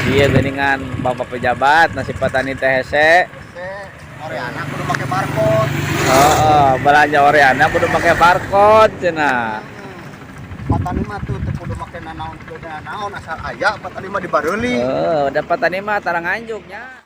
Iya geuningan bapak pejabat nasib petani teh hese. Hese, Oreana kudu make barcode. Heeh, belanja Oreana kudu make barcode cenah. Patani mah tuh teu kudu make nanaon teu nanaon asal aya patani mah dibareuli. Heeh, da petani mah tara nganjuk nya.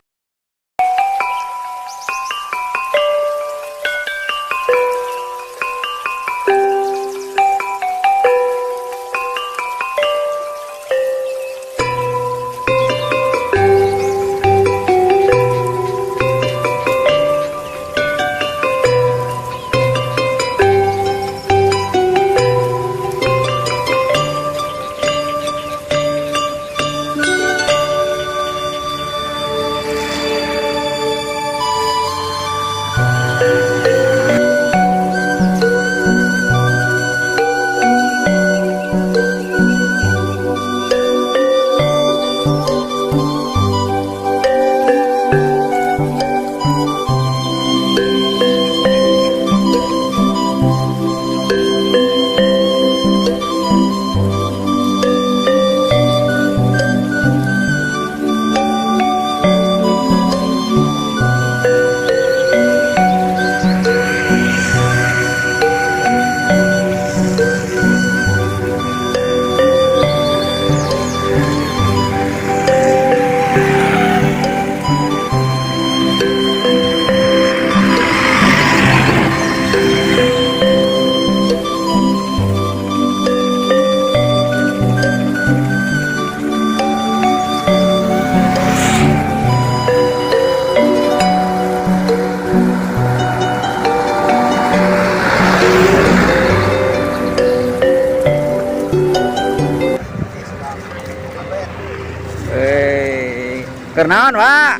Hei, keur naon, Pak?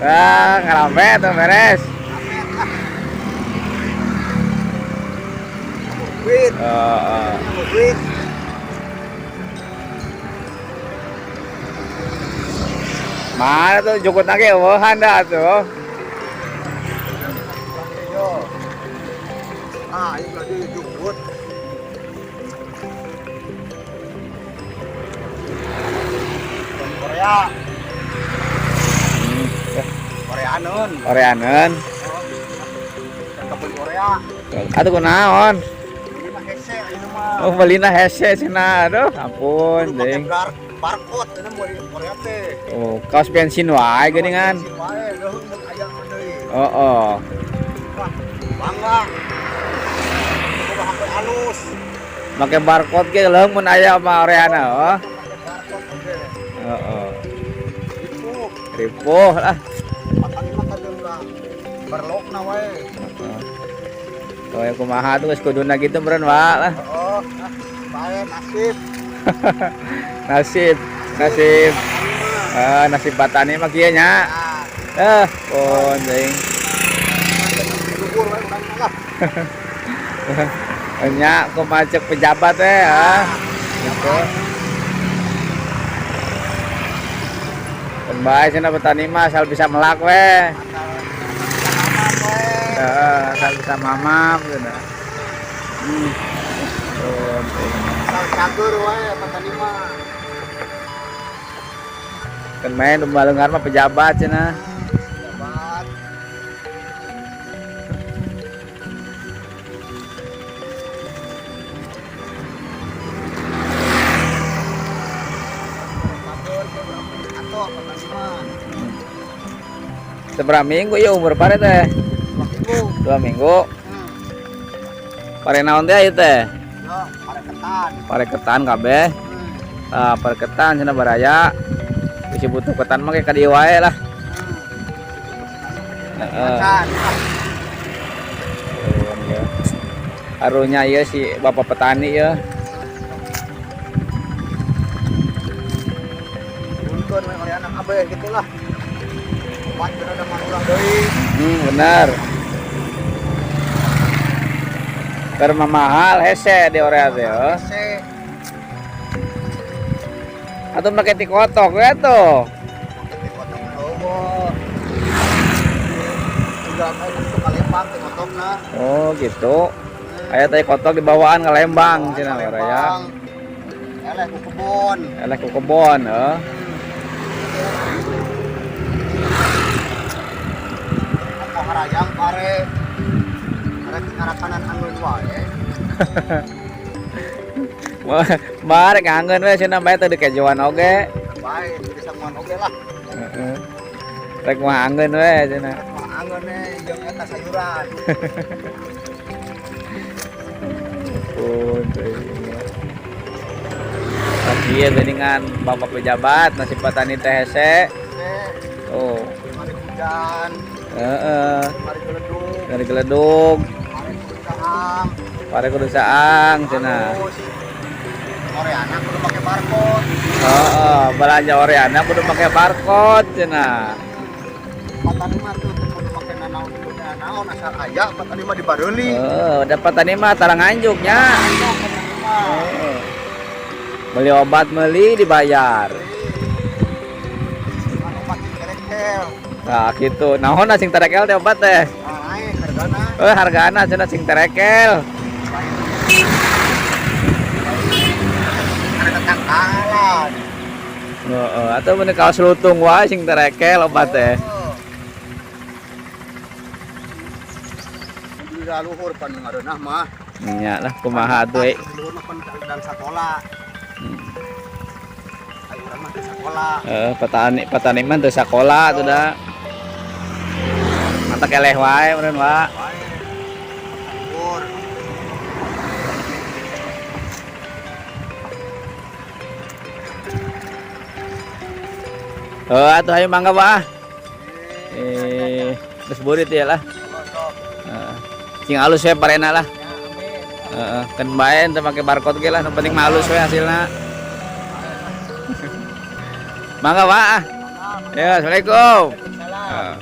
Wah, ngarampet tuh beres. Duit, Heeh. duit. Mana tuh jukut lagi eueuhan dah tuh. Yo. Ah, ini lagi jukut. Korea. Koreaneun. Oreaneun. Kebun Korea. Atuh kunaon? Ini mah hese ini mah. Oh, belina hese cenah. Aduh, ampun Kudu make deing. Barcode ini mau di Korea teh. Oh, kaos bensin wae geuningan. Bensin wae, leuheung mun aya deui. Oh, oh. Wah, bangga. Kudu HP halus. Make barcode ge leuheung mun aya mah Oreana, oh. Make barcode oge. Heeh. Ripuh. Ripuh lah. Patani mah kadang lah. Berlokna wae. Heeh. Oh, ya kumaha tuh geus kuduna gitu meureun wa lah. Oh, ah, bae nasib. Nasib, nasib. Eh, nasib patani mah kieu nya. Nah, Eh, pun deing. luhur wae urang mah lah. Nya kumaha cek pejabat teh ah. Gitu. Kan bae cenah petani mah asal bisa melak we. Asal bisa aman wae. Heeh, asal bisa mamam cenah. Pun deing. Asal cager wae petani mah. Kan main domba leungar mah pejabat cenah. Pejabat. Cager ge urang mah atoh petani mah. Seberapa minggu ya umur pare teh? 2 minggu. 2 minggu. Pare naon teh ieu teh? Yo, pare ketan. Pare ketan kabeh. Ah, pare ketan cenah baraya. Bisi butuh ketan mah ka dieu wae lah. Heeh. Ketan. Turun ya. Karunya ieu si bapak petani ya. Untung we oleh anak kabeh gitulah. Obat bener mah urang deui. Bener. Keur mahal hese di orea teh. Oh. Hese. Atau make ti kotok we tuh. Ti kotok eueuh. Udah kayak gitu ka Lembang ti kotokna. Oh, gitu. Aya teh kotok dibawaan ke Lembang cenah baraya. Eleh ku kebon. Eleh ku kebon, heuh. Apa harayang pare. Arek ngarakanan angeun wae. Barek ngangeun we cenah bae teu dikejoan oge. Bae bisa sanguan oge lah. Heeh. Rek mah angeun we cenah. Rek mah angeun we jeung eta sayuran. Pun teuing. Tapi ieu geuningan bapak pejabat nasib petani teh hese. Teh, Oh, mari hujan, heeh. mari geledug, Dari geledug, mari kudu saang. Pare kudu saang cenah. Halus. Oreana kudu make barcode. Heeh, belanja oreana kudu make barcode cenah. Petani mah tuh teu kudu make nanaon kudu nanaon asal aya petani mah dibareuli. Heeh, da petani mah tara nganjuk nya. Nganjuk petani mah. Heeh. Beli obat meuli dibayar. Kan obat sing terekel. Nah, gitu. Naon sing terekel teh obat teh? Nah, naik hargana. Eh, hargana cenah sing terekel. Ada tetangkalan. Heeh, atau mun kaos lutung wae sing terekel obat teh. Di luhur pan ngareunah mah. Nya lah kumaha atuh eh. Di luhur mah pan dan sakola. Ayo urang mah teu sakola. Heeh, petani petani mah teu sakola atuh da. Mantak eleh wae meureun wa. Wae. Luhur. Heuh, atuh hayu mangga wa. Eh, geus burit ya lah. Heeh. Sing alus we parena lah. Ya, amin. Heeh, kan bae teu make barcode ge lah, nu penting mah alus we hasilna. Mangga wa. Ya, assalamualaikum. Salam. Heeh.